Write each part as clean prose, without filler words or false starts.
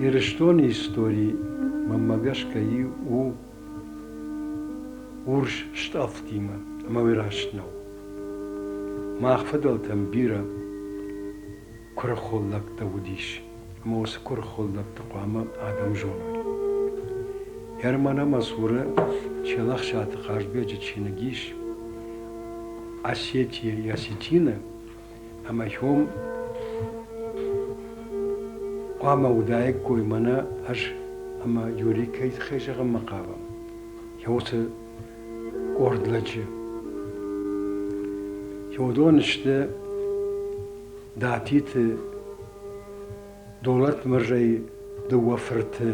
Ирыстоны истори, мӕнмӕ гӕсгӕ, у урс стъӕлфтимӕ, ӕмӕ уый раст нӕу. Мах фыдӕлтӕм бирӕ куырыхон лӕгтӕ уыдис, ӕмӕ уыцы куырыхон лӕгты хъуамӕ адӕм зоной. Герман ӕмӕ цуры Челӕхсаты Хъазбеджы чиныг ис «Осетия и осетины», ӕмӕ хьом хъуамӕ уыдаиккой мӕнӕ ӕз ӕмӕ Юрий кӕй тыххӕй зӕгъынмӕ хъавӕм, уыцы къорд лӕджы. Уыдон сты Датиты Долӕтмырзӕйы дыууӕ фырты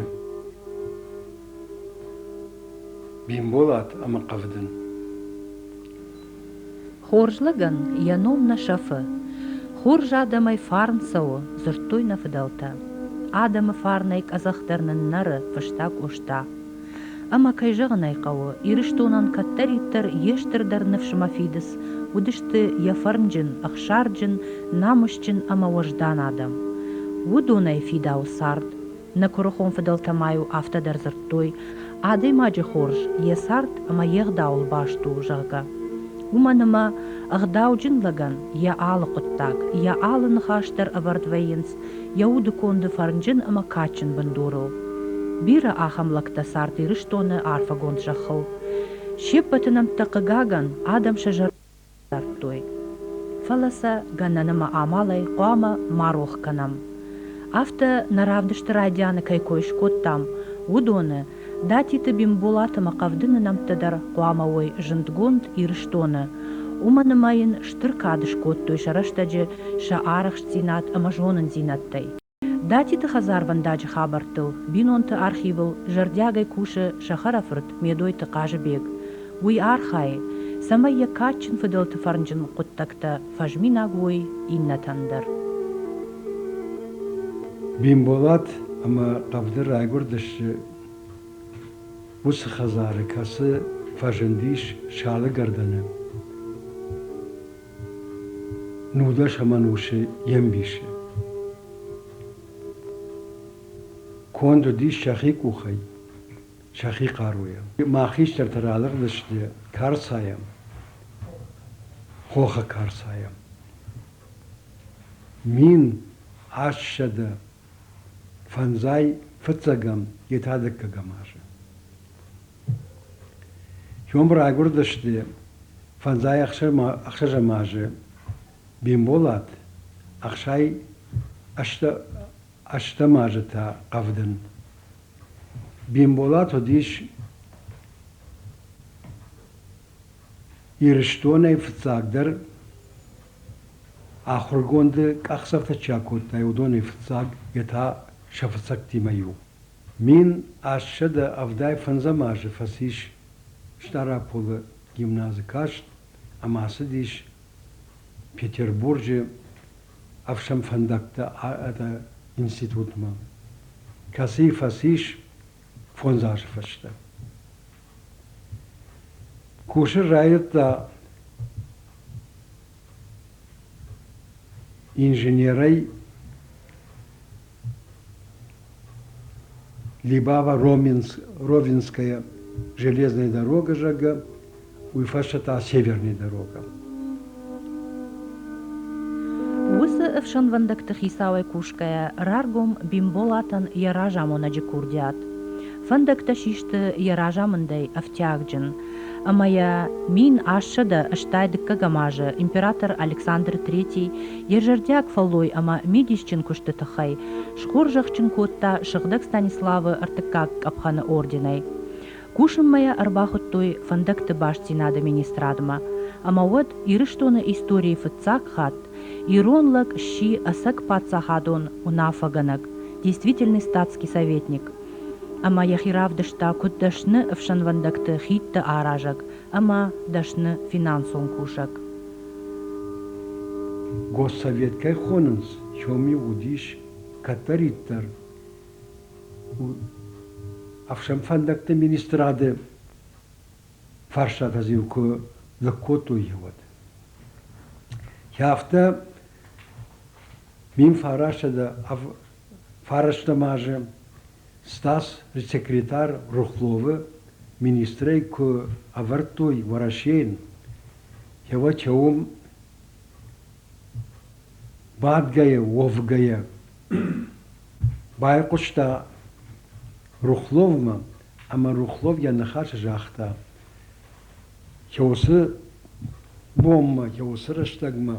Бимболат ӕмӕ Хъӕвдын. Хорз лӕгӕн йӕ ном нӕ сӕфы. Хорз адӕмӕй фарн цӕуы, дзырдтой нӕ фыдӕлтӕ. Адӕмы фарнӕй къӕдзӕх дӕр ныннӕры, фыста Къоста. Ӕмӕ, кӕй зӕгъын ӕй хъӕуы, Ирыстонӕн кӕддӕриддӕр йе стырдӕр ныфсмӕ фидыц уыдысты йӕ фӕрнджын, ӕхсарджын, намысджын ӕмӕ уӕздан адӕм. Уыдонӕй фидауы цард. Нӕ куырыхон фыдӕлтӕ ма-иу афтӕ дӕр дзырдтой, адӕймаджы хорз йӕ цард ӕмӕ йе гъдауыл баст у, зӕгъгӕ. Уымӕн ӕмӕ ӕгъдауджын лӕгӕн йӕ алы хъуыддаг, йӕ алы ныхас дӕр ӕвӕрд вӕййынц йӕ удыконды фӕрнджын ӕмӕ кадджын бындурыл. Бирӕ ахӕм лӕгтӕ цард Ирыстоны арфӕгонд зӕххыл. Се ппӕты нӕмттӕ, хъыгагӕн, адӕм сӕ зӕрдыл дардтой. Фӕлӕ сӕ гӕнӕн ӕмӕ амалӕй хъуамӕ ма рох кӕнӕм. Афтӕ нӕ равдысты райдианы кӕй кой скодтам, уыдоны Датиты Бимболат ӕмӕ Хъӕвдыны нӕмттӕ дӕр хъуамӕ уой зындгонд Ирыстоны, уымӕн ӕмӕ йын стыр кад скодтой сӕ рӕстӕджы сӕ арӕхстдзинад ӕмӕ зонындзинӕдтӕй. Датиты хӕдзарвӕндаджы хабӕрттыл, бинонты архивыл зӕрдиагӕй кусы сӕ хӕрӕфырт Медойты Хъазыбег. Уый архайы, цӕмӕй йӕ кадджын фыдӕлты фӕрнджын хъуыддӕгтӕ фӕзминаг уой иннӕтӕн дӕр. Бимболат ӕмӕ Хъӕвды райгуырдысты уыцы хӕдзары, кӕцы фӕзындис Салыгӕрдӕны нудӕсӕм ӕнусы йе мбисы. Конд уыдис сӕхи къухӕй, сӕхи хъаруйӕ. Мӕ хистӕртӕ ралыгъдысты Карцайӕ, хохы Карцайӕ. 1855 йе та дыккӕгӕм азы. Уым райгуырдысты фӕндзай ӕхсӕзӕм азы Бимболат, ӕхсай ӕстӕм азы та Хъӕвдын. Бимболат уыдис Ирыстонӕй фыццагдӕр ахуыргонды къахдзӕфтӕ чи акодта, уыдонӕй фыццаг, йе та сӕ фыццӕгтимӕ иу. 1875 азы фӕцис Стъараполы гимназы каст ӕмӕ ацыдис Петербурджы ӕфсӕнфӕндӕгты институтмӕ, кӕцыйы фӕцис фондз азы фӕстӕ. Кусын райдыдта инженерӕй Либава-Ровенская железная дорога, зӕгъгӕ, уый фӕстӕ та Северная дорога. Уыцы ӕфсӕнвӕндӕгты хицауӕй кусгӕйӕ, раргом Бимболатӕн йӕ разамонӕджы курдиат. Фӕндӕгтӕ систы йӕ разамындӕй ӕфтиагджын, ӕмӕ йӕ 1885 азы император Александр Третий йӕ зӕрдиаг фӕллой ӕмӕ мидисджын куысты тыххӕй схорзӕхджын кодта Сыгъдӕг Станиславы ӕртыккаг къӕпхӕны орденӕй. Кусынмӕ йӕ ӕрбахуыдтой фӕндӕгты бастдзинады министрадмӕ, ӕмӕ уӕд Ирыстоны историйы фыццаг хатт ирон лӕг сси ӕцӕг паддзахадон уынаффӕгӕнӕг, действительный статский советник, ӕмӕ йӕхи равдыста куыд дӕсны ӕфсӕнвӕндӕгты хидты аразӕг ӕмӕ дӕсны финансон кусӕг. Госсовет кӕй хонынц, уым-иу уыдис кӕддӕриддӕр ӕфсӕнфӕндӕгты министрады фарстатӕ дзы-иу куы лыг кодтой, уӕд. Афтӕ 1909 азы Статс-секретарь Рухловы министрӕй куы ӕвӕрдтой Уӕрӕсейӕн, уӕд уым бадгӕйӕ уӕвгӕйӕ байхъуыста Рухловмӕ ӕмӕ Рухлов йӕ ныхасы загъта, уыцы бонмӕ, уыцы рӕстӕгмӕ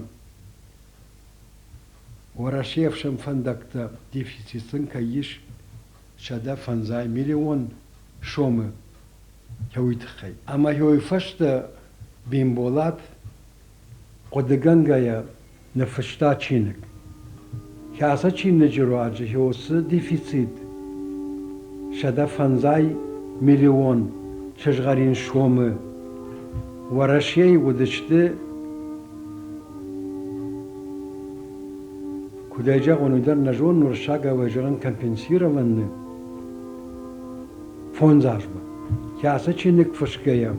Уӕрӕсейы ӕфсӕнфӕндӕгтӕ дефицит сын кӕй ис 150 миллион сомы, уый тыххӕй. Ӕмӕ уый фӕстӕ Бимболат хъуыдыгӕнгӕйӕ ныффыста чиныг. Кӕцы чиныджы руаджы уыцы дефицит 150 миллион сызгъӕрин сомы Уӕрӕсейы уыдысты, куыдӕй зӕгъон, уый дӕр нӕ зонын, уырыссагау зӕгъын компенсированный фондз азмӕ. Кӕцы чиныг фысгӕйӕ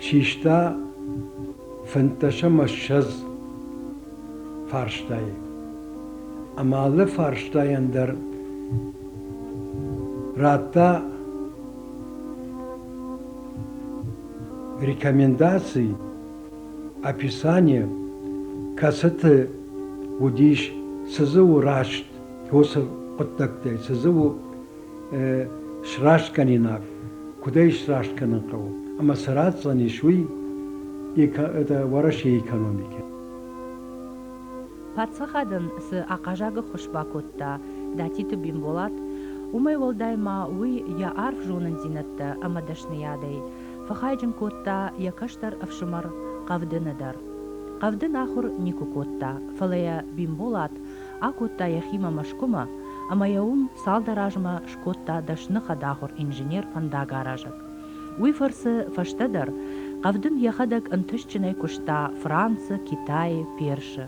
систа 15 ӕмӕ 20 фарстайы. Ӕмӕ алы фарстайӕн дӕр радта рекомендаци, описание, кӕцыты уыдис, цы дзы у раст, уыцы хъуыддӕгтӕй, цы дзы у срастгӕнинаг, куыд ӕй сраст кӕнын хъӕуы ӕмӕ цы ратдзӕнис, уый Уӕрӕсейы экономикӕ. Паддзахадӕн цы ахъаззаг ӕххуыс бакодта Датиты Бимболат, уымӕй уӕлдай ма уый йӕ арф зонындзинӕдтӕ ӕмӕ дӕсныйадӕй фӕхайджын кодта йӕ кӕстӕр ӕфсымӕр Хъӕвдыны дӕр. Хъӕвдын ахуыр никуы кодта, фӕлӕ йӕ Бимболат акодта йӕхимӕ Мӕскуымӕ ӕмӕ йӕ уым цалдӕр азмӕ скодта дӕсны хӕдахуыр инженер-фӕндагаразӕг. Уый фӕрцы фӕстӕдӕр Хъӕвдын йӕхӕдӕг ӕнтыстджынӕй куыста Францы, Китайы, Персы.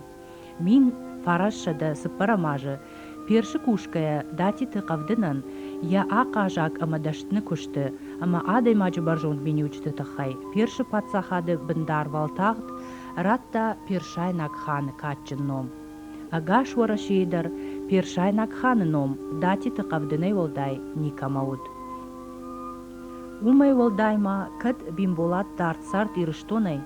1904 азы Персы кусгӕйӕ Датиты Хъӕвдынӕн йӕ ахъазаг ӕмӕ дӕсны куысты ӕмӕ адӕймаджы бӕрзонд миниуджыты тыххӕй Персы паддзахады бындарвӕлтагъд радта персайнаг ханы кадджын ном. Ӕгас Уӕрӕсейы дӕр персайнаг ханы ном Датиты Хъӕвдынӕй уӕлдай никӕмӕ уыд. Уымӕй уӕлдай ма, кӕд Бимболат дард цард Ирыстонӕй,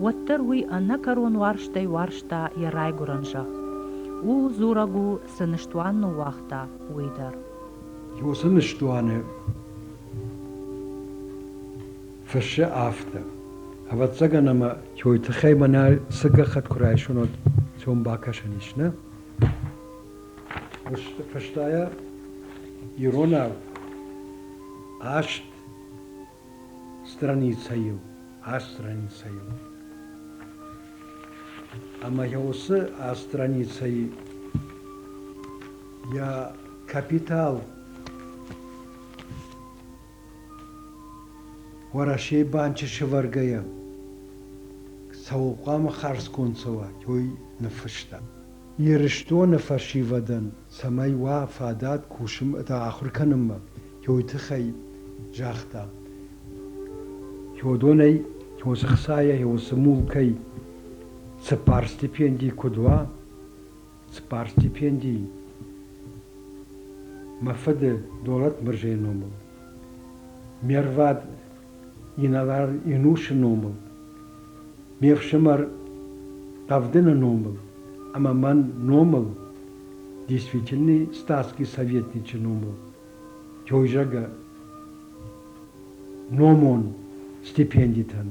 уӕддӕр уый ӕнӕкӕрон уарзтӕй уарзта йӕ райгуырӕн зӕхх. Ууыл дзурӕг у, цы ныстуан ныууагъта, уый дӕр. Уыцы ныстуаны фыссы афтӕ. Ӕвӕццӕгӕн ӕмӕ той тыххӕй мӕнӕ цы гӕххӕтт куы райсон, уӕд цом бакӕсӕн ис, нӕ? Фыстайӕ иронау аст страницӕйыл, аст страницӕйыл. Ӕмӕ йӕ уыцы аст страницӕйы йӕ капитал Уӕрӕсейы банчы сӕвӕргӕйӕ, цӕуыл хъуамӕ хардзгонд цӕуа, уый ныффыста. Ирыстоны фӕсивӕдӕн цӕмӕй уа фадат кусын ахуыр кӕнынмӕ, уый тыххӕй загъта. Уыдонӕй уыцы хцайӕ, уыцы мулкӕй цыппар стипендийы куыд уа, цыппар стипендийы мӕ фыды Долӕт Мырзайы номыл, ме рвад инӕлар Инусы номыл, ме фсымӕр Хъӕвдыны номыл ӕмӕ мӕн номыл, действительный статский советничы номыл, тёйзӕгӕ номон стипендитӕн.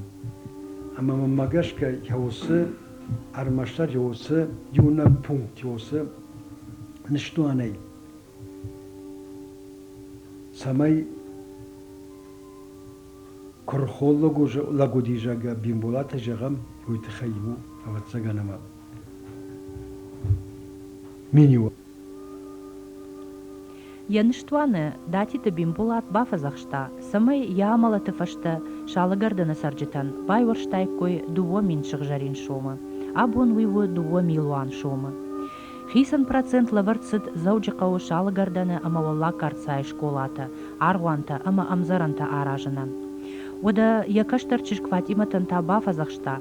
Ӕмӕ мӕнмӕ гӕсгӕ уыцы ӕрмӕстдӕр уыцы иунӕг пункт уыцы ныстуанӕй, цӕмӕй куырыхон лӕг уыди, зӕгъгӕ, Бимболаты зӕгъӕм, уый тыххӕй у, ӕвӕццӕгӕн, ӕмӕ миниуӕг. Йӕ ныстуаны Датиты Бимболат бафӕдзӕхста, цӕмӕй йӕ амӕлӕты фӕстӕ Салыгӕрдӕны цӕрджытӕн байуӕрстаиккой 2000 сыгъзӕрин сомы. Абон уый у 2 милуан сомы. Хицӕн процент лӕвӕрд цыд Дзӕуджыхъӕуы Салыгӕрдӕны ӕмӕ Уӕллаг Карцайы скъолатӕ, аргъуантӕ ӕмӕ ӕмдзӕрӕнтӕ аразынӕн. Уӕдӕ йӕ кӕстӕр чызг Фатъимӕтӕн та бафӕдзӕхста,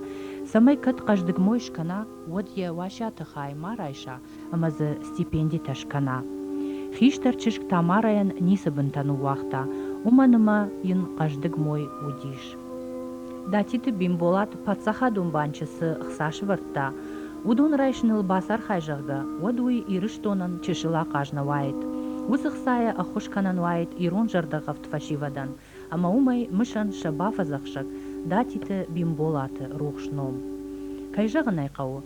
цӕмӕй кӕд хъӕздыг мой скӕна, уӕд йӕ уӕсиаты хай ма райса ӕмӕ дзы стипендитӕ скӕна. Хистӕр чызг Тамарӕйӕн ницы бынтӕ ныууагъта, уымӕн ӕмӕ йын хъӕздыг мой уыдис. Датиты Бимболат паддзахадон банчы цы хца сӕвӕрдта, уыдон райсыныл бацархай, зӕгъгӕ, уӕд уый Ирыстонӕн чысыл ахъаз нӕ уаид. Уыцы хцайӕ ӕххуыс кӕнӕн уаид ирон зӕрдӕргъӕвд фӕсивӕдӕн, ӕмӕ уымӕй мысӕн сӕ бафӕдзӕхсӕг Датиты Бимболаты рухс ном. Кӕй зӕгъын ӕй хъӕуы,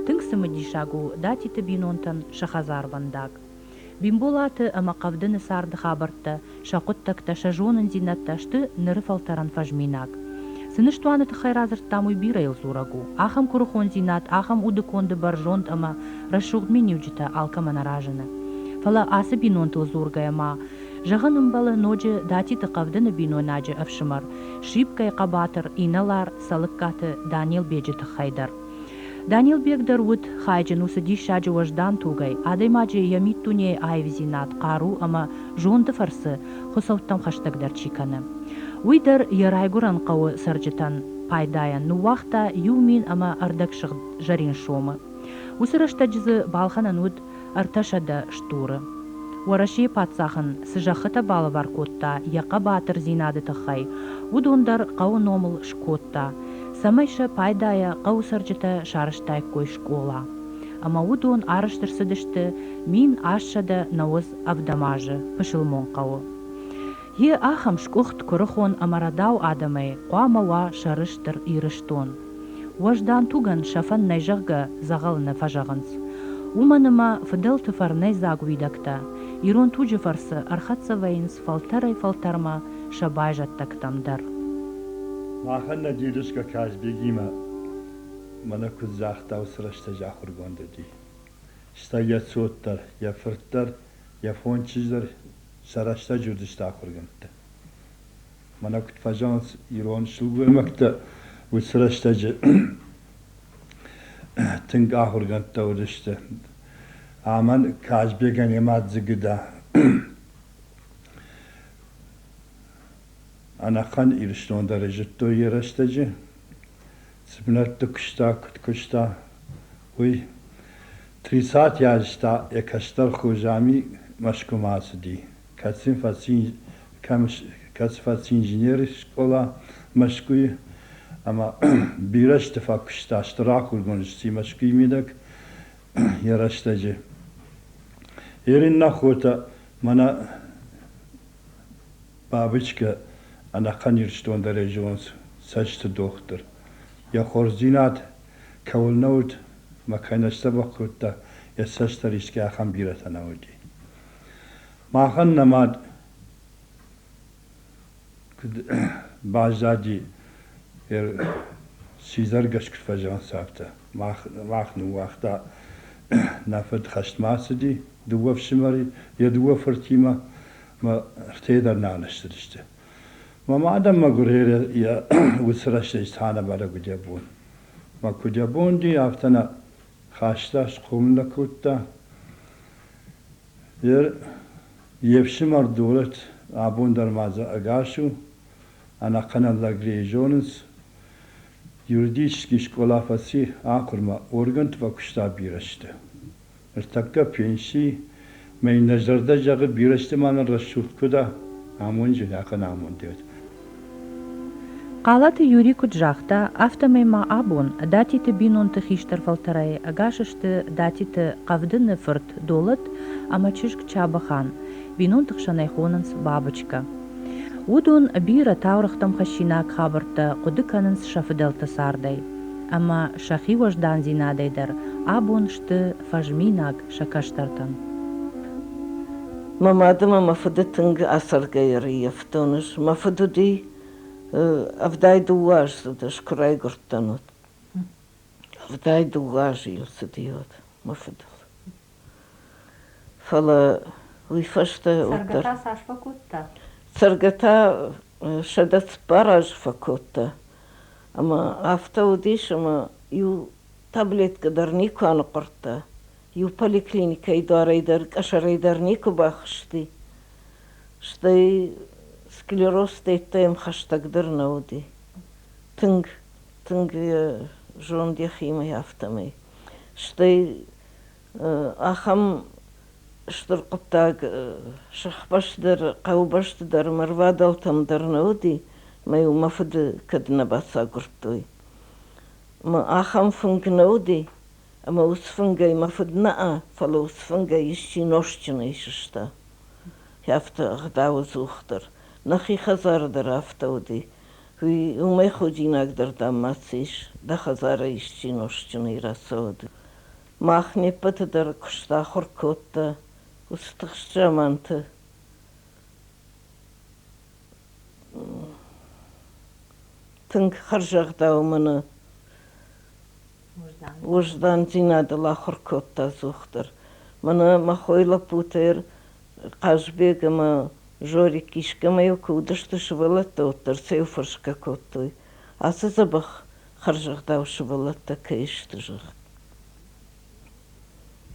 тынг цымыдисаг у Датиты бинонтӕн сӕ хӕдзарвӕндаг. Бимболаты ӕмӕ Хъӕвдыны царды хабӕрттӕ, сӕ хъуыддӕгтӕ, сӕ зонындзинӕдтӕ сты ныры фӕлтӕрӕн фӕзминаг. Цы ныстуаны тыххӕй радзырдтам, уый бирӕйыл дзурӕг у. Ахӕм куырыхондзинад, ахӕм удыконды бӕрзонд ӕмӕ рӕсугъд миниуджытӕ алкӕмӕ нӕ разыны. Фӕлӕ ацы бинонтыл дзургӕйӕ ма зӕгъын ӕмбӕлы ноджы Датиты Хъӕвдыны бинойнаджы ӕфсымӕр, Шипкӕйы хъӕбатыр инӕлар Цӕлыккаты Данелбеджы тыххӕй дӕр. Данелбег дӕр уыд хайджын уыцы диссаджы уӕздан тугӕй, адӕймаджы йӕ миддунейы аивдзинад, хъару ӕмӕ зонды фӕрцы хуыцӕуттӕм хӕстӕгдӕр чи кӕны. Уый дӕр йӕ райгуырӕн хъӕуы цӕрджытӕн пайдайӕн ныууагъта 1500 сыгъзӕрин сомы. Уыцы рӕстӕджы дзы балхӕнӕн уыд 300 стуры. Уӕрӕсейы паддзах ын цы зӕххытӕ балӕвар кодта йӕ хъӕбатырдзинады тыххӕй, уыдон дӕр хъӕуы номыл скодта, цӕмӕй сӕ пайдайӕ хъӕуы цӕрджытӕ сарӕзтаиккой скъола. Ӕмӕ уыдон арӕзт ӕрцыдысты 1897 азы пысылмон хъӕуы. Йе ахӕм сгуыхт куырыхон ӕмӕ рӕдау адӕмӕй хъуамӕ уа сӕрыстыр Ирыстон. Уӕздан тугӕн сӕфӕн нӕй, зӕгъгӕ, дзӕгъӕл нӕ фӕзӕгъынц. Уымӕн ӕмӕ фыдӕлты фӕрнӕйдзаг уидӕгтӕ ирон туджы фӕрцы ӕрхӕццӕ вӕййынц фӕлтӕрӕй-фӕлтӕрмӕ сӕ байзӕддӕгтӕм дӕр. Махӕн нӕ дедушка Казбегимӕ мӕнӕ куыд загъта, уыцы рӕстӕджы ахуыргонд уыди. Стӕй йӕ цот дӕр, йӕ фырт дӕр, йӕ фондз чызджы дӕр сӕ рӕстӕджы уыдысты ахуыргӕндтӕ. Мӕнӕ куыд фӕзӕгъынц ирон сылгоймӕгтӕ, уыцы рӕстӕджы тынг ахуыргӕндтӕ уыдысты. Амӕн Казбегӕн йӕ мад Дзыгыда ӕнӕхъӕн Ирыстон дӕр зыдтой йӕ рӕстӕджы. Цы бынӕтты куыста, куыд куыста, уый. Тридцатый азы та йӕ кӕстӕр хо Зами Мӕскуымӕ ацыди. Кӕцы фӕци инженеры скъола Мӕскуыйы ӕмӕ бирӕ сты фӕкуыста, стыр ахуыргонд сси Мӕскуыйы мидӕг йӕ рӕстӕджы. Ириннӕ хотӕ мӕнӕ Бабычкӕ ӕнӕхъӕн Ирыстон дӕр ӕй зонынц цӕсты дохтыр. Йӕ хорздзинад кӕуыл нӕ уыд ӕмӕ кӕй нӕ сдзӕбӕх кодта, йӕ цӕст дӕр исгӕ ахӕм бирӕтӕ нӕ уыди. Махӕн нӕ мад куыд баззади сидзӕргӕс куыд фӕзӕгъынц, афтӕ. Мах ныууагъта нӕ фыд хӕстмӕ ацыди дыууӕ фсымӕры йӕ дыууӕ фыртимӕ ӕмӕ ӕртӕйӕ дӕр нал ссыдысты. Мӕ мадӕн мӕгуыр йӕ уыцы рӕстӕджы цанӕбӕрӕг уыд йӕ бон. Мӕ куыд йӕ бон уыди, афтӕ нӕ хаста, схъомыл нӕ кодта. Йе фсымӕр Дурӕт абон дӕр ма дзы ӕгас у, ӕнӕхъӕн лагерӕй зонынц. Юридический скъола фӕци, ахуырмӕ органты фӕкуыста бирӕ сты. Ныртӕккӕ пенси, мӕ йын нӕ зӕрдӕ зӕгъы, бирӕ сты ма нын рӕсугъд куы дӕ, амонджын, ахӕм амонд уӕд. Къалаты Юри куыд загъта, афтӕмӕй ма абон Датиты бинонты хистӕр фӕлтӕрӕй ӕгас сты Датиты Хъӕвдыны фырт Долӕт ӕмӕ чызг Чабӕхан, бинонты хсӕн ӕй хонынц Бабычкӕ. Уыдон бирӕ таурӕгътӕм хӕссинаг хабӕрттӕ хъуыды кӕнынц сӕ фыдӕлты цардӕй ӕмӕ сӕхи уӕздандзинадӕй дӕр абон сты фӕзминаг сӕ кӕстӕртӕн. Мӕ мад ӕмӕ мӕ фыды тынг ацӕргӕйӕ ӕрыййӕфтон ӕз. Мӕ фыд уыди 72 аздзыд, ӕз куы райгуырдтӕн, уӕд. 72 азы йыл цыди уӕд мӕ фыдыл. Фӕлӕ уый фӕстӕ Цӕргӕ та цас фӕкодта? Цӕргӕ та 104 азы фӕкодта. Ӕмӕ афтӕ уыдис, ӕмӕ иу таблеткӕ дӕр никуы аныхъуырдта. Иу поликлиникӕйы дуарӕй дӕр, къӕсӕрӕй дӕр никуы бахызти. Стӕй склероз йӕм хӕстӕгдӕр нӕ уыди. Тынг, тынг йӕ зонд йӕхимӕ афтӕмӕй. Стӕй ахӕм Стыр хъуыддаг сыхбӕсты дӕр, хъӕубӕсты дӕр ӕмӕ рвадӕлтӕм дӕр нӕ уыди, ӕмӕ-иу мӕ фыды кӕд нӕ бацагуырдтой. Ӕмӕ ахӕм фынг нӕ уыди, ӕмӕ уыцы фынгӕй мӕ фыд нӕ, фӕлӕ уыцы фынгӕй исчи нозтджынӕй сыста. Афтӕ ӕгъдау ӕдзухдӕр. Нӕхи хӕдзары дӕр афтӕ уыди. Уый уымӕй худинагдӕр, дам, ма цы ис, дӕ хӕдзарӕй исчи нозтджынӕй рацӕуӕд. Мах не ппӕты дӕр куыст ахуыр кодта уыцы тыхст заманты. Тынг хӕрзӕгъдау мӕнӕ уӕздандзинадыл ахуыр кодта ӕдзухдӕр. Мӕнӕ мӕ хойы лӕппутӕ Хъазбег ӕмӕ Жорик искӕмӕ-иу куы уыдысты сывӕллӕттӕ, уӕддӕр сӕ-иу фӕрсгӕ кодтой, ацы дзӕбӕх хӕрзӕгъдау сывӕллӕттӕ кӕй сты, зӕгъ.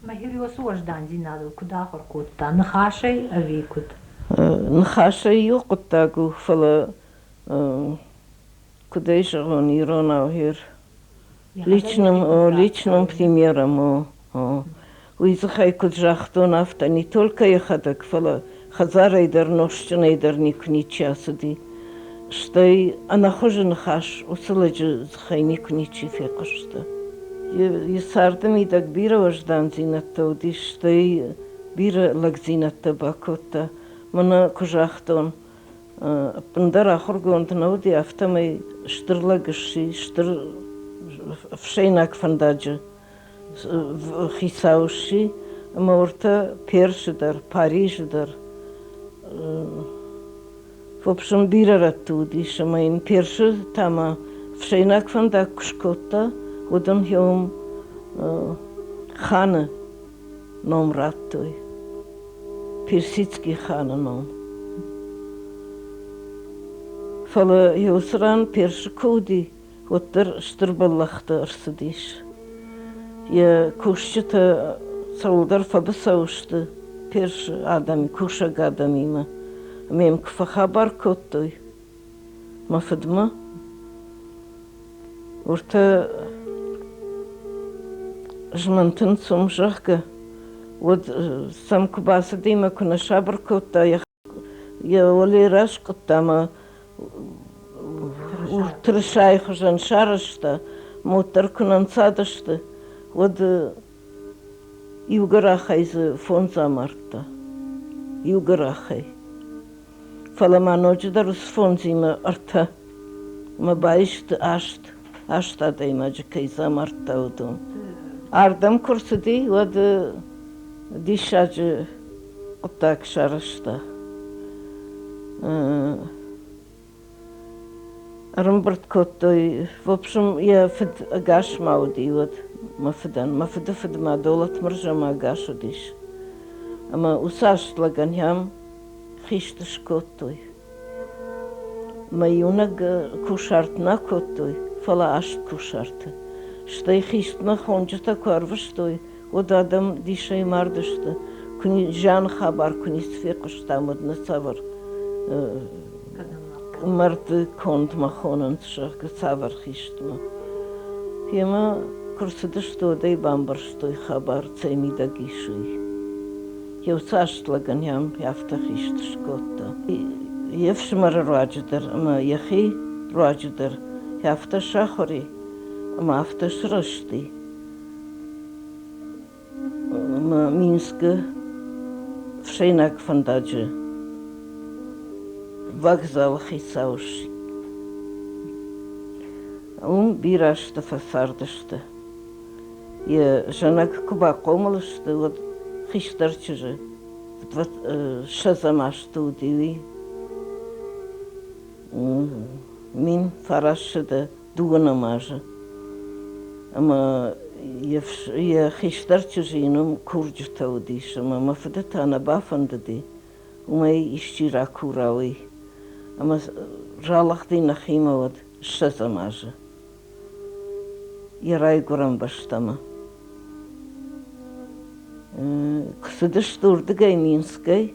Мӕхи уыцы уӕздандзинадыл куыд ахуыр кодта, ныхасӕй ӕви куыд? Ныхасӕй иу хъуыддаг у, фӕлӕ куыд ӕй зӕгъон иронау хер личным, личным примером уый дзыхӕй куыд загътон, афтӕ не только йӕхӕдӕг, фӕлӕ хӕдзарӕй дӕр, нозтджынӕй дӕр никуы ничи ацыди. Стӕй ӕнӕхуызы ныхас уыцы лӕджы дзыхӕй никуы ничи фехъуыста. Йӕ царды мидӕг бирӕ уӕздандзинӕдтӕ уыдис, стӕй бирӕ лӕгдзинӕдтӕ бакодта. Мӕнӕ куы загътон, ӕппындӕр ахуыргонд нӕ уыди, афтӕмӕй стыр лӕг сси, стыр ӕфсӕйнаг фӕндаджы хицау сси ӕмӕ уыртӕ Персы дӕр, Парижы дӕр в общем, бирӕ рӕтты уыдис ӕмӕ йын Персы та ма ӕфсӕйнаг фӕндаг куы скодта, уӕд ын уым ханы ном радтой. Персидский ханы ном. Фӕлӕ уыцы ран Персы куы уыди, уӕддӕр стыр бӕллӕхтӕ ӕрцыдис. Йӕ кусджытӕ цӕуылдӕр фӕбыцӕу сты Персы адӕм, кусӕг адӕмимӕ. Ӕмӕ йӕм куы фӕхабар кодтой мӕ фыдмӕ, уыртӕ змӕнтынц уым, зӕгъгӕ, уӕд сӕм куы бацыди ӕмӕ куы нӕ сабыр кодта йӕ уӕле раскъуыдта ӕмӕ тырысайы хуызӕн сарӕзта, уӕддӕр куы нӕ нцадысты, уӕд иу гӕрахӕй дзы фондз амардта. Иу гӕрахӕй. Фӕлӕ ма ноджыдӕр уыцы фондзимӕ ӕртӕ ӕмӕ баисты аст, аст адӕймаджы кӕй дзы амардта, уыдон. Ардӕм куы рцыди, уӕд диссаджы хъуыддаг сарӕзта. Ӕрӕмбырд кодтой, в общем, йӕ фыд ӕгас ма уыди уӕд мӕ фыдӕн. Мӕ фыды фыд ма Долӕтмырзӕ ма ӕгас уыдис. Ӕмӕ уыцы аст лӕгӕн йӕм хист скодтой. Мӕ иунӕг кусарт нӕ кодтой, фӕлӕ аст кусарты. Стӕй хистмӕ хонджытӕ куы ӕрвыстой, уӕд адӕм дисӕй мардысты, куы зианы хабар куы ницы фехъуыстам, уӕд нӕ цавӕр мӕрдты кондмӕ хонынц, зӕгъгӕ, цавӕр хистмӕ. Гъемӕ куы рцыдысты, уӕд ӕй бамбӕрстой хабар цӕй мидӕг ис, уый. Еу цаст лӕгӕн йӕм афтӕ хист скодта. Йе фсымӕры руаджы дӕр ӕмӕ йӕхи руаджы дӕр афтӕ сахуыр и ӕмӕ афтӕ сырӕзти. Ӕмӕ Минскы ӕфсӕйнаг фӕндаджы вокзалы хицау сси. Уым бирӕ азты фӕцардысты. Йӕ зӕнӕг куы бахъомыл сты, уӕд хистӕр чызджы ссӕдзӕм азты уыди уый. 1902 азы. Ӕмӕ йӕ хистӕр чызджы йын уым курджытӕ уыдис, ӕмӕ мӕ фыды та нӕ бафӕндыди, уымӕй исчи ракура, уый. Ӕмӕ ралыгъди нӕхимӕ уӕд ссӕдзӕм азы. Йӕ райгуырӕн бӕстӕмӕ. Куы цыдысты уырдыгӕй Минскӕй,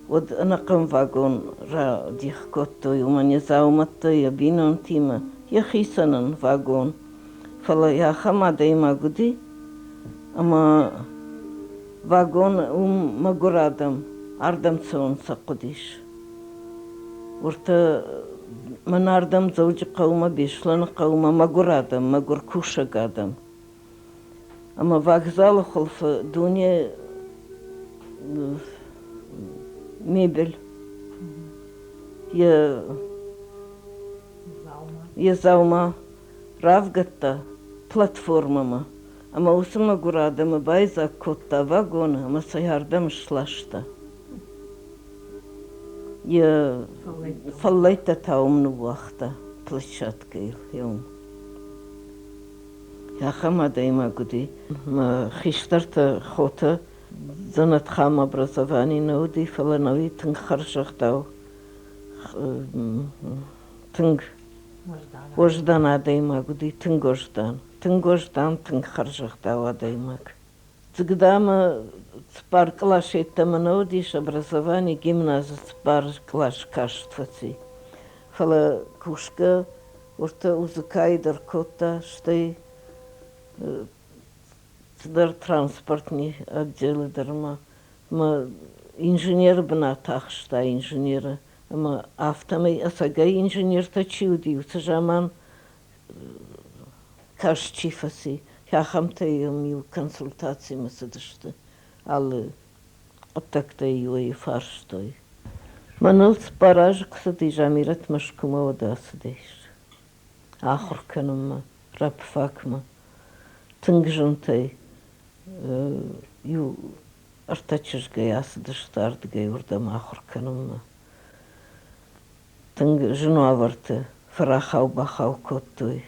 уӕд ӕнӕхъӕн вагон радих кодтой, уымӕн йӕ дзаумӕттӕ йӕ бинонтимӕ, йӕхицӕн ын вагон. Фӕлӕ ахӕм адӕймаг уыди, ӕмӕ Вагон уым мӕгуыр адӕм, ардӕм цӕуын сӕ хъуыдис. Уыртӕ мӕн ардӕм Дзӕуджыхъӕумӕ, Беслӕныхъӕумӕ мӕгуыр адӕм, мӕгуыр кусӕг адӕм. Ӕмӕ вокзалы хуылфы дуне мебель йӕ дзаума равгӕдта платформӕмӕ ӕмӕ уыцы мӕгуыр адӕмы байдзаг кодта вагоны ӕмӕ сӕ ардӕм сласта. Йӕ фӕллӕйттӕ та уым ныууагъта площадкӕйыл уым. Ахӕм адӕймаг уыди. Мӕ хистӕртӕ хотӕ дзӕнӕтхъам образовани нӕ уыди, фӕлӕ нӕуи тынг хӕрзӕгъдау, тынг уӕздан адӕймаг уыди, тынг уӕздан. Тынг уӕздан, тынг хӕрзӕгъдау адӕймаг. Цыгдамӕ цыппар кълас йеддӕмӕ нӕ уыдис образовани, гимназы цыппар кълас каст фӕци. Фӕлӕ кусгӕ уыртӕ УЗК-йы дӕр кодта, стӕй цыдӕр транспортный отделы дӕр ма мӕ инженеры бынат ахста инженеры. Ӕмӕ афтӕмӕй ӕцӕгӕй инженертӕ чи уыди, уыцы заман каст чи фӕци, ахӕмтӕ йӕм-иу консультацимӕ цыдысты, алы хъуыддӕгтӕй-иу ӕй фарстой. Мӕныл цыппар азы куы цыди, Замирӕт Мӕскуымӕ уӕд ацыдис ахуыр кӕнынмӕ, рабфакмӕ. Тынг зынтӕй иу ӕртӕ чызгӕй ацыдысты ардыгӕй уырдӕм ахуыр кӕнынмӕ. Тынг зын уавӕрты фӕрахау-бахау кодтой.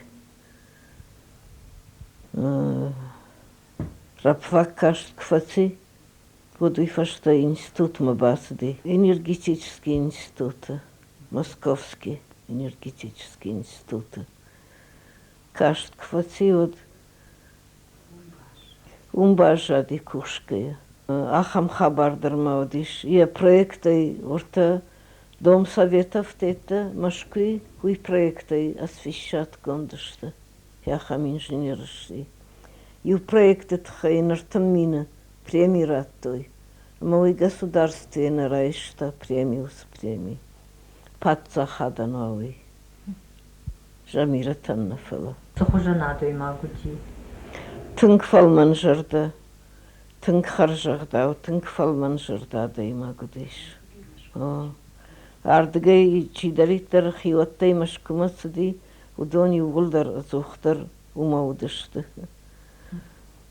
Рабфак каст куы фӕци, уӕд уый фӕстӕ институтмӕ бацыди. Энергетический институты, Московский энергетический институты. Каст куы фӕци, уӕд уым баззади кусгӕйӕ. Ахӕм хабар дӕр ма уыдис. Йӕ проектӕй уыртӕ Дом Советов теттӕ Мӕскуыйы уый проектӕй освещатгонд сты. Ахӕм инженер сси. Иу проекты тыххӕй йын 30 000 преми радтой. Ӕмӕ уый государствӕйы нӕ райста преми, уыцы преми. Паддзахадӕн уа уый. Замирӕтӕн нӕ фӕлӕ. Цы хуызӕн адӕймаг уыди? Тынг фӕлмӕнзӕрдӕ, тынг хӕрзӕгъдау, тынг фӕлмӕнзӕрдӕ адӕймаг уыдис. Ардыгӕй чидӕриддӕр хиуӕттӕй Мӕскуымӕ цыди, уыдон иууылдӕр ӕдзухдӕр уымӕ уыдысты.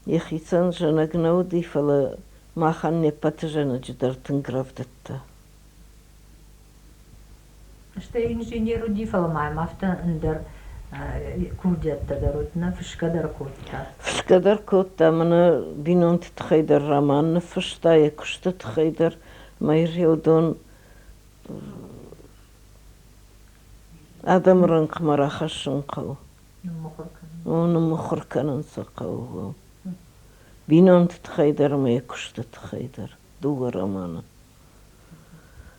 Йӕхицӕн зӕнӕг нӕ уыди, фӕлӕ махӕн не ппӕты зӕнӕджы дӕр тынг рӕвдыдта. Стӕй инженер уыди, фӕлӕ ма йӕм афтӕ ӕндӕр курдиӕттӕ дӕр уыд, нӕ фысгӕ дӕр кодта. Фысгӕ дӕр кодта, мӕнӕ бинонты тыххӕй дӕр роман ныффыста, йӕ куысты тыххӕй дӕр. Ӕмӕ уыдон адӕмы рӕнхъмӕ рахӕссын хъӕуы. Ныммыхуыр кӕнын. О, ныммыхуыр кӕнын сӕ хъӕуы. Бинонты тыххӕй дӕр ӕмӕ йӕ куысты тыххӕй дӕр дыууӕ романы.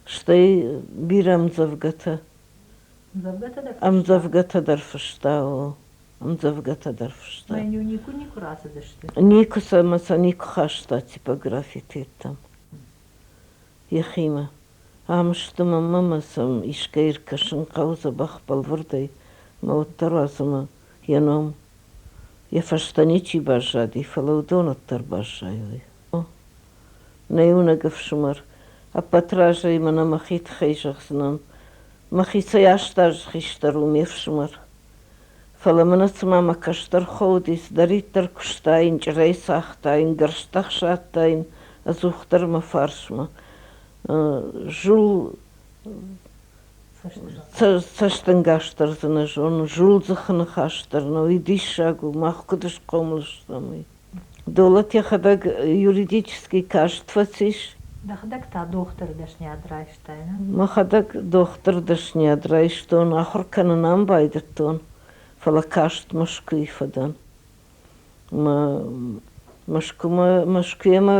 Стӕй бирӕ ӕмдзӕвгӕтӕ. Ӕмдзӕвгӕтӕ дӕр фыста, о. Ӕмдзӕвгӕтӕ дӕр фыста. Мӕн-иу никуы никуы рацыдысты? Никуы сӕ ӕмӕ сӕ никуы хаста типографитеттӕм йӕхимӕ. Ам сты мӕнмӕ ӕмӕ сӕм искӕй ӕркӕсын хъӕуы дзӕбӕх бӕлвырдӕй, мӕ уӕддӕр уадз ӕмӕ йӕ ном йӕ фӕстӕ ничи баззади, фӕлӕ уыдон уӕддӕр баззайой. Нӕ иунӕг ӕфсымӕр, ӕппӕт разӕй мӕнӕ мӕхи тыххӕй зӕгъдзынӕн. Мӕхицӕй 8 азы хистӕр у ме фсымӕр. Фӕлӕ мӕнӕ цыма мӕ кӕстӕр хо уыди, цыдӕриддӕр куыстаин, чъырӕй цагътаин, гӕрзтӕ хсадтаин, ӕдзухдӕр мӕ фарсмӕ. Зул цӕстӕнгас дӕр дзы нӕ зонын, зул дзыхы ныхас дӕр нӕ, уый диссаг у, мах куыд схъомыл стӕм, уый. Долӕт йӕхӕдӕг юридический каст фӕцис. Дӕхӕдӕг та дохтыры дӕсныйад райстай, нӕ? Мӕхӕдӕг дохтыры дӕсныйад райстон, ахуыр кӕнын ӕм байдыдтон, фӕлӕ каст Мӕскуыйы фӕдӕн. Мӕскуымӕ, Мӕскуыйӕ мӕ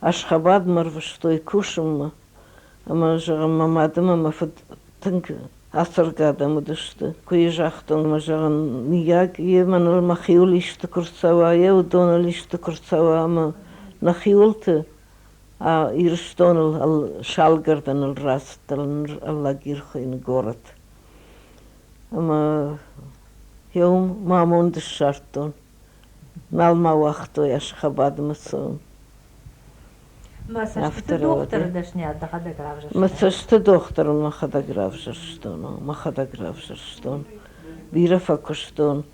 Ашхабадмӕ ӕрвыстой кусынмӕ. Ӕмӕ, зӕгъын, мӕ мад ӕмӕ мӕ фыд тынг ацӕргӕ адӕм уыдысты. Куы йӕ загътон, ӕмӕ, зӕгъын, мыййаг, йе мӕныл мӕхиуыл исты куы рцӕуа, йе уыдоныл исты куы рцӕуа, ӕмӕ Нӕхиуылты Ирыстоныл Салгӕрдӕныл рацыдтӕн Алагир хуыйны горӕт. Ӕмӕ уым мӕ амонд ссардтон. Нал мӕ уагътой Ашхабадмӕ цӕуын. Мӕ цӕстыты дохтыры дӕсныйад дӕхӕдӕг равзӕрстай? Мӕ цӕсты дохтыры мӕхӕдӕг равзӕрстон, мӕхӕдӕг равзӕрстон. Бирӕ фӕкуыстон.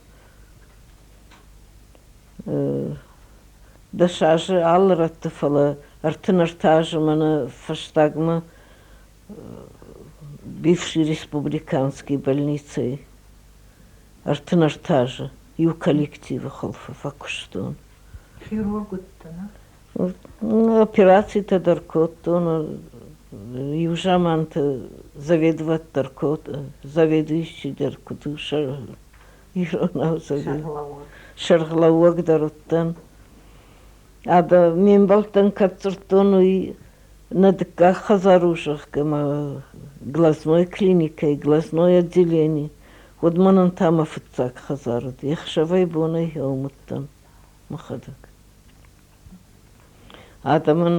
10 азы алы рӕтты, фӕлӕ 33 азы мӕнӕ фӕстагмӕ бывший республиканский больницӕйы 33 азы иу коллективы хуылфы фӕкуыстон. Хирург уыдтӕ, нӕ? Операцитӕ дӕр кодтон, иу заманты заведовать дӕр кодтон, заведующий дӕр куыд у, иронау сӕргълӕууӕг дӕр уыдтӕн. Ӕдӕ ме мбӕлттӕн кӕд дзырдтон, уый нӕ дыккаг хӕдзар у, зӕгъгӕ, мӕ глазной клиникӕйы, глазной отделение, уӕд мӕнӕн та мӕ фыццаг хӕдзар уыд. Ӕхсӕвӕй-бонӕй уым уыдтӕн мӕхӕдӕг. Адӕмӕн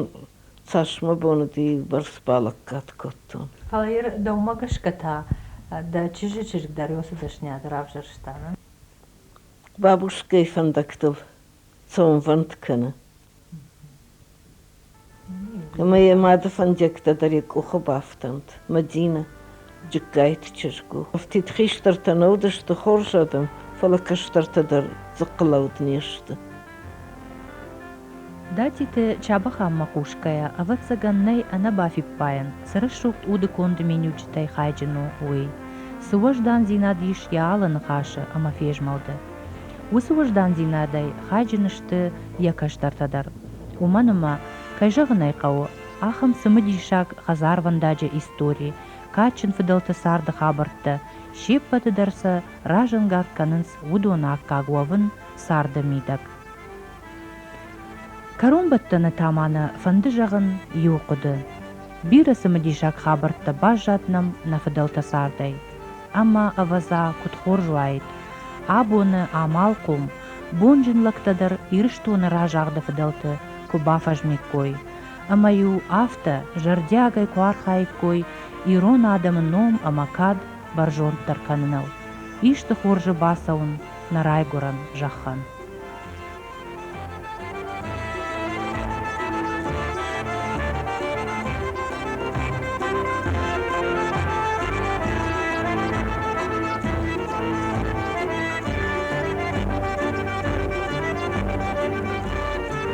цас мӕ бон уыди, бӕрц балӕггад кодтон. Фӕлӕ дӕумӕ гӕсгӕ та дӕ чызджы чызг дӕр уыцы дӕсныйад равзӕрста, нӕ? Бабушкӕйы фӕндӕгтыл цӕуынвӕнд кӕны. Ӕмӕ йӕ мады фӕндиӕгтӕ дӕр йӕ къухы бафтӕнт. Мадинӕ Джыккайты чызг у. Афтид хистӕртӕ нӕ уыдысты хорз адӕм, фӕлӕ кӕстӕртӕ дӕр дзыхъхъылӕуд не сты. Датиты Чабӕханмӕ хъусгӕйӕ, ӕвӕццӕгӕн, нӕй ӕнӕбафиппайӕн, цы рӕсугъд удыконды миниуджытӕй хайджын у, уый. Цы уӕздандзинад ис йӕ алы ныхасы ӕмӕ фезмӕлды. Уыцы уӕздандзинадӕй хайджын сты йӕ кӕстӕртӕ дӕр. Уымӕн ӕмӕ, кӕй зӕгъын ӕй хъӕуы, ахӕм цымыдисаг хӕдзарвӕндаджы истори, кадджын фыдӕлты царды хабӕрттӕ се ппӕты дӕр сӕ разӕнгард кӕнынц уыдоны аккаг уӕвын царды мидӕг. Кӕронбӕттӕны та ма нӕ фӕнды зӕгъын иу хъуыды. Бирӕ цымыдисаг хабӕрттӕ баззад нӕм нӕ фыдӕлтӕ цардӕй. Ӕмӕ, ӕвӕдза, куыд хорз уаид, абоны амалхъом, бонджын лӕгтӕ дӕр Ирыстоны разагъды фыдӕлты куы бафӕзмиккой, ӕмӕ-иу афтӕ зӕрдиагӕй куы архаиккой ирон адӕмы ном ӕмӕ кад бӕрзонддӕр кӕныныл, исты хорзы бацӕуын нӕ райгуырӕн зӕххӕн.